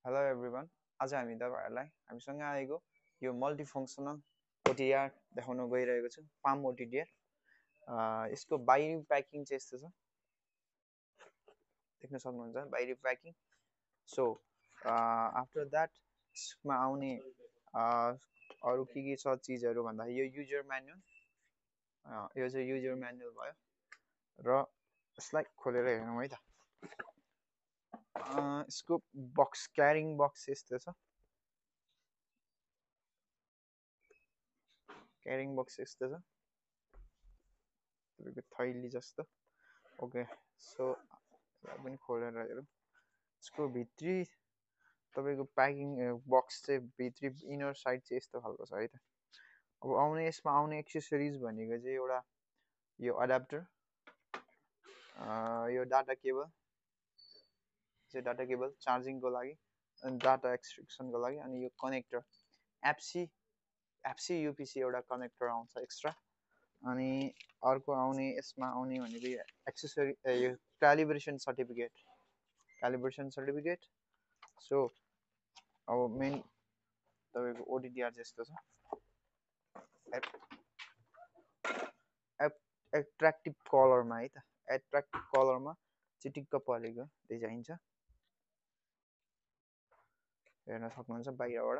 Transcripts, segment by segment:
Hello everyone. आज हामी तपाईँहरूलाई हामीसँग आएको यो मल्टिफङ्सनल ओटिआर देखाउन गइरहेको छु, पाम ओटिडिआर। यसको बाहिरी प्याकिङ चाहिँ यस्तो छ, देख्न सक्नुहुन्छ बाहिरी प्याकिङ। सो आफ्टर द्याट यसमा आउने अरू के छ चिजहरू भन्दा यो युजर म्यानुअल, यो चाहिँ युजर म्यानुअल भयो र यसलाई खोलेर हेरौँ है त। यसको बक्स, क्यारिङ बक्स यस्तो छ, क्यारिङ बक्स यस्तो छ तपाईँको थैली जस्तो। ओके, सो यसलाई पनि खोलेर हेरौँ। यसको भित्री तपाईँको प्याकिङ बक्स चाहिँ भित्री इनर साइड चाहिँ यस्तो खालको छ है त। अब यसमा आउने एक्सेसरिज भनेको चाहिँ एउटा यो एडाप्टर, यो डाटा केबल चाहिँ डाटा केबल चार्जिङको लागि अनि डाटा एक्सट्रेक्सनको लागि, अनि यो कनेक्टर एफसी युपिसी एउटा कनेक्टर आउँछ एक्स्ट्रा। अनि अर्को यसमा आउने भनेको एक्सेसरी यो क्यालिब्रेसन सर्टिफिकेट। सो अब मेन तपाईँको ओटिडिआर जस्तो छ, एट्र्याक्टिभ कलरमा है त, एट्र्याक्टिभ कलरमा चिटिक्क परेको डिजाइन छ, हेर्न सक्नुहुन्छ बाहिरबाट।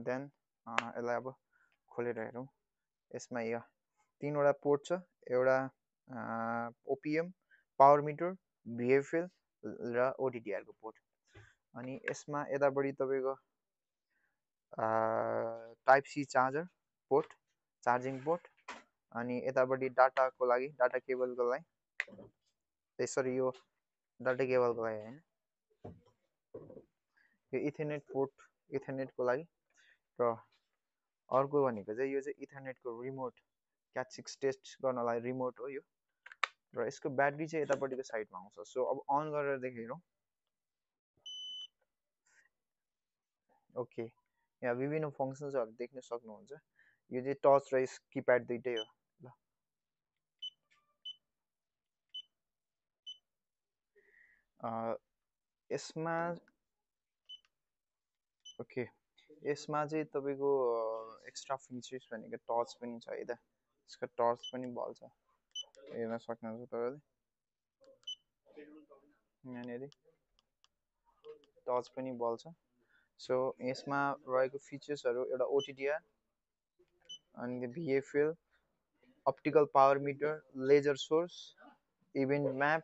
देन यसलाई अब खोलेर हेरौँ। यसमा यो 3वटा पोर्ट छ, एउटा ओपिएम, पावर मिटर, भिएफएल र ओटिडिआरको पोर्ट। अनि यसमा यतापट्टि तपाईँको type C charger port, charging port, अनि यतापट्टि डाटाको लागि, डाटा केबलको लागि, यसरी यो डाटा केबलको लागि होइन, यो इथरनेट पोर्ट, इथरनेटको लागि। र अर्को भनेको चाहिँ यो चाहिँ इथरनेटको रिमोट, क्याट 6 टेस्ट गर्नलाई रिमोट हो यो। र यसको ब्याट्री चाहिँ यतापट्टिको साइडमा आउँछ। सो अब अन गरेर देखेरौँ। ओके, यहाँ विभिन्न फङ्सन्सहरू देख्न सक्नुहुन्छ। यो चाहिँ टच र किप्याड दुइटै हो। ल, यसमा ओके, यसमा चाहिँ तपाईँको एक्स्ट्रा फिचर्स भनेको टच पनि छ है त। यसको टर्च पनि बल्छ, हेर्न सक्नुहुन्छ तपाईँले यहाँनिर टच पनि बल्छ। सो यसमा रहेको फिचर्सहरू एउटा ओटिडिआर, अनि VFL, optical power meter, laser source, event map,